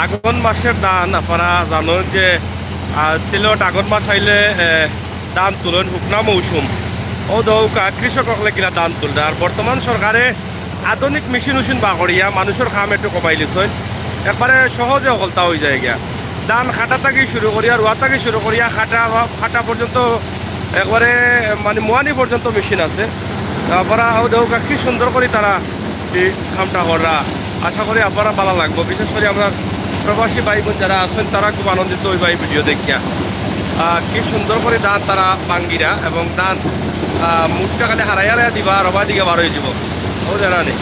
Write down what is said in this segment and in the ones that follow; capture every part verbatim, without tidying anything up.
আগন মাসর ধান আপনারা জানইন যে, আহ, সিলেট আগন মাস আইলে, আহ, ধান তুলইন, হুকনা মৌসুম। অউ দেখউক্কা কৃষক অকলে কিলা ধান তুলরা। আর বর্তমান সরকারে আধুনিক মেশিন উশিন বার করিয়া মানুষর কাম একটু কমাইলিছইন, একবারে সহজে হকলতা অইযায় গিয়া। ধান কাটা থাকি শুরু করিয়া, রুয়া থাকি শুরু করিয়া, কাটা, কাটা পর্যন্ত, একবারে মানে মুয়ানি পর্যন্ত মেশিন আছে। তারপরে অউ দেখউক্কা কি সুন্দর করি তারা এই কামটা কররা। আশা করি আপনারা ভালা লাগবো, বিশেষ করি আমরার প্রবাসী ভাই বোন যারা আছইন, তারা খুব আনন্দিত অইবা এই ভিডিও দেখিয়া। আহ, কি সুন্দর করি ধান তারা ভাঙ্গিরা এবং ধান, আহ, মুঠটা খালি হারাই হারাই দিবা আর অবায় দিকে বার অইযিবো। অউ দেখরানি।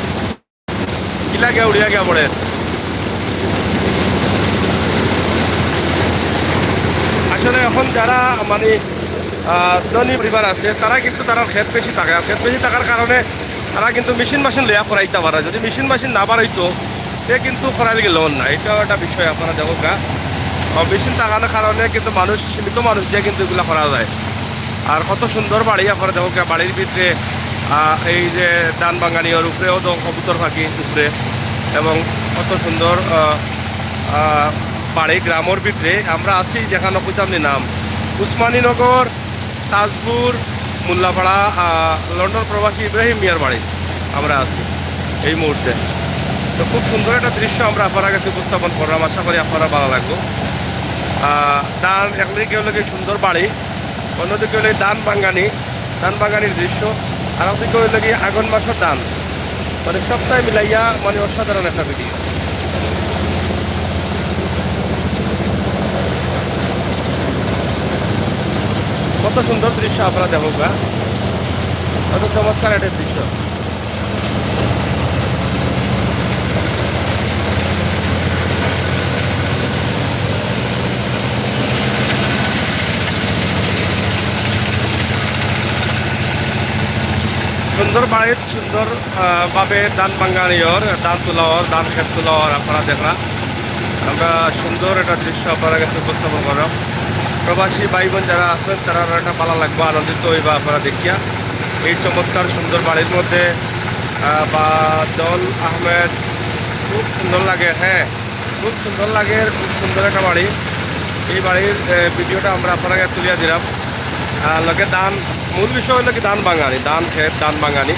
কিলা গিয়া উড়িয়া গিয়া পড়ের। আসলে এখন যারা মানে, আহ, ধনী পরিবার আছে, তারা কিন্তু তারার খেত বেশি থাকে। আর খেত বেশি থাকার কারণে তারা কিন্তু মেশিন মেশিন লইয়া করাইতা পারে। যদি মেশিন মেশিন না বাড়াইতো, তে কিন্তু করাইল গেল না। এটাও একটা বিষয় আপনারা দেখউক্কা। আহ, মেশিন থাকার কারণে কিন্তু মানুষ, সীমিত মানুষ দিয়া কিন্তু এগুলা করা যায়। আর কত সুন্দর বাড়ি, আপনারা দেখউক্কা, বাড়ির ভিতরে, আহ, এই যে ধান বাঙ্গানি, ওর উপরেও তো কবুতর পাখি উপরে, এবং কত সুন্দর, আহ, আহ, বাড়ি গ্রামর ভিতরে। আমরা আছি যেখানো কইতাম নি নাম, উসমানীনগর, তাজপুর, মোল্লাপাড়া, আহ, লন্ডন প্রবাসী ইব্রাহিম মিয়ার বাড়ি আমরা আছি এই মুহূর্তে। তো খুব সুন্দর একটা দৃশ্য আমরা আপনারার গেছে উপস্থাপন করলাম, আশা করি আপনারার ভালা লাগবো। আহ, ধান একদিকে অইলো কি সুন্দর বাড়ি, অন্যদিকে অইলো ধান বাঙ্গানি, ধান বাঙ্গানির দৃশ্য, আর একদিকে অইলো কি আগন মাসর ধান। মানে সবটাই মিলাইয়া মানে অসাধারণ একটা ভিডিও। কত সুন্দর দৃশ্য আপনারা দেখউক্কা, কত চমৎকার একটা দৃশ্য। সুন্দর বাড়িত সুন্দর, আহ, ভাবে ধান বাঙ্গানি অর, ধান তুলা অর, ধান খেত তুলা অর, আপনারা দেখরা। আমরা সুন্দর একটা দৃশ্য আপনারার গেছে উপস্থাপন করলাম। প্রবাসী ভাই বোন যারা আছইন, তারারও একটা ভালা লাগবো, আনন্দিত অইবা আপনারা দেখিয়া। এই চমৎকার সুন্দর বাড়ির মধ্যে, আহ, বাদল আহমেদ, খুব সুন্দর লাগে। হ্যাঁ, খুব সুন্দর লাগে, খুব সুন্দর একটা বাড়ি। এই বাড়ির, আহ, ভিডিওটা আমরা আপনারার গেছে তুলিয়া দিলাম। আর লগে ধান, মূল বিষয় অইলো কি ধান বাঙ্গানি, ধান খেত, ধান বাঙ্গানি,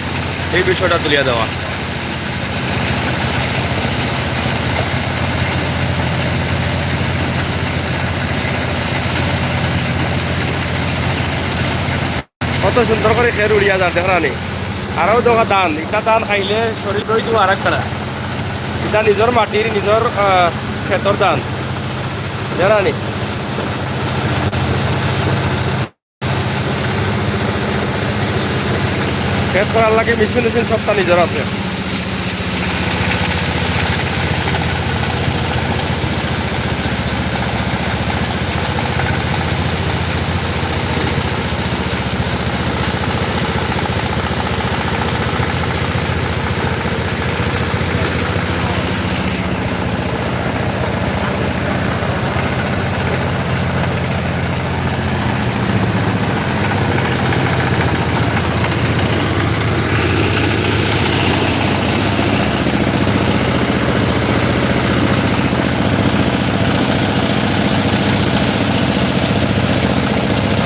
এই বিষয়টা তুলিয়া দেওয়া। কত সুন্দর করি খের উড়িয়া যার, দেখরানি। আরও দেখা ধান, ইটা ধান খাইলে শরীর অইযিবো আরাক খারা। ইটা নিজর মাটির, নিজর, আহ, খেতর ধান, দেখরানি। খেত করার লাগি মেশিন উশিন সবটা নিজর আছে।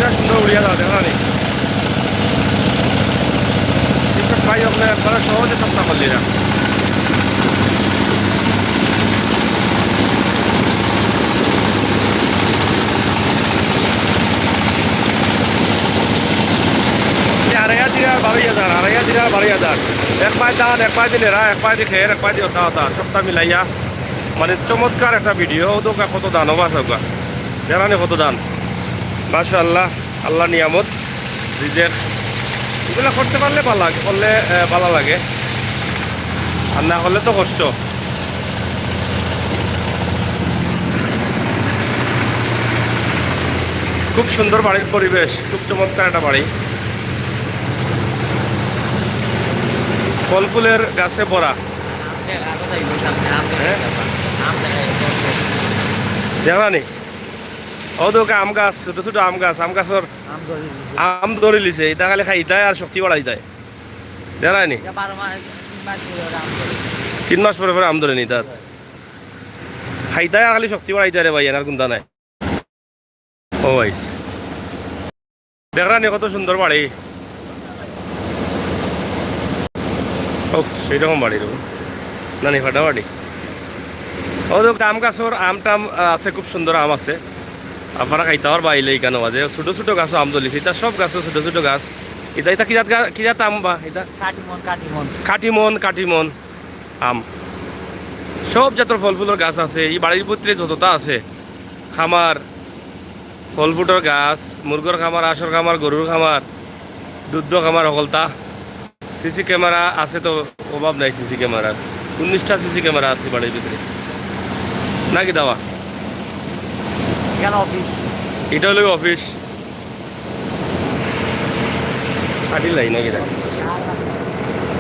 এটা সুন্দর উড়িয়া যাওয়া, দেখো না নি? কৃষক ভাই অকলে একবারে সহজে সবটা করলি না। এই আড়াইয়া দিরা বারো হাজার, আড়াইয়া দিরা বারো হাজার। এক পায়ে ধান, এক পায়ে দি নেড়া, এক পায়ে দি খের, এক পায়ে দি হতা হতা, সবটা মিলাইয়া। মানে চমৎকার একটা ভিডিও। ও তো কত ধান, ও বাস ওগা। দেখরানি কত ধান। মাশাআল্লাহ, আল্লাহ নিয়ামত, রিজেক। এগুলা করতে পারলে ভালা লাগে, করলে, এ, ভালা লাগে। আর না করলে তো কষ্ট। খুব সুন্দর বাড়ির পরিবেশ, খুব চমৎকার একটা বাড়ি। ফল ফুলের গাছে ভরা। হ্যাঁ? দেখরানি? ও তো আম গাছ, ছোট ছোট আম গাছ, আম গাছর আম ধরিলিছে। ইটা খালি খাইতায় আর শক্তি বাড়াইতায়। দেখরানি? তিন মাস পরে পরে আম ধরে নি তাত। খাইতায় আর খালি শক্তি বাড়াইতায় রে ভাই, এনার কুন্তা নাই। ও ভাই, দেখরা নি কত সুন্দর বাড়ি। উফ, সেই রকম বাড়ি রে। না নি, ফাটাফাটি। ও দেখ, আম গাছর আম টাম, আহ, আছে, খুব সুন্দর আম আছে। আপনারা খাইতা পারবা, আইলে ইখানো আছে ছোট ছোট গাছ আম ধরছে। ইতা সব গাছ ছোট ছোট গাছ। ইতা, ইতা কি জাত গা-, কি জাত আম বা? ইতা কাটিমন, কাটিমন। কাটিমন, কাটিমন আম। সব জাতর ফল ফুলর গাছ আছে। এই বাড়ির ভিতরে যতটা আছে, খামার, ফল ফুটর গাছ, মুরগর খামার, আঁশর খামার, গরুর খামার, দুধ খামার, হকলতা। সিসি ক্যামেরা আছে তো, অভাব নাই সিসি ক্যামেরার। উনিশটা সিসি ক্যামেরা আছে বাড়ির ভিতরে। নাকি দাওয়া? এখানে অফিস। ইটা অইলো অফিস। কাটিলাই নাকি দাওয়া?